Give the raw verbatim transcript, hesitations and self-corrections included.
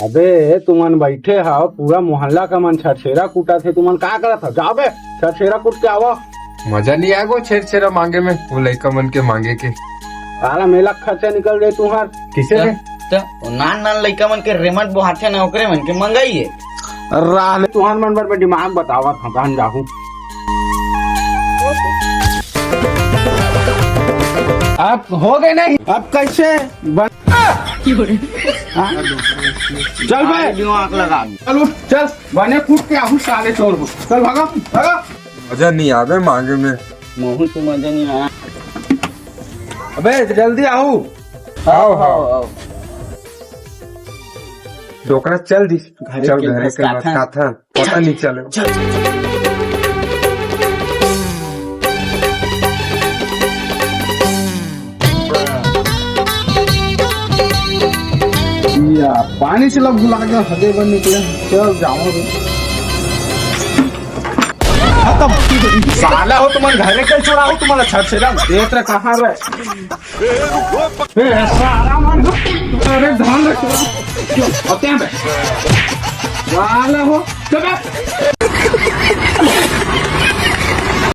अबे, तुमन बइठे हव, पूरा मोहल्ला का मन छेरछेरा कूटत हे, तुमन का करत हव? जाओ बे, छेरछेरा कूट के आवव। मजा नइ आय वो छेरछेरा मांगे में, वो लइका मन के मांगे के। सारा मेला खर्चा निकल जाय तुंहर। किसे त, में? त, वो नान नान लइका मन के रेमट बोहाथे ना, ओकरे मन के मंगाई हे। राह ले, तुंहर मन बर मैं दिमाग बतावत हंव, जान जाहू। अब हो गे नहीं, अब कइसे बन-, हाँ? चल बे, दिमाग लगा। चल उठ, चल, बने कूट के आहू साले चोर हो। चल भागो, भागो। मजा नइ आय बे मांगे में। महूं तो मजा नइ आय। अबे जल्दी आहू। हव, हव। डोकरा चल दिस। घरे चल के घरे के बस बस खाथन। खाथन। पता नइ चले। या, पानी से लोग भुला के हगे बन निकले। चल जाओ रे। खतम। साला हो, तुमन घरे के चोरा हो, तुमन छेरछेरा देत रहे, कहाँ रहे? ए, सारा मन हो। अरे, ध्यान रख। और क्या बे? साला हो। चल बे।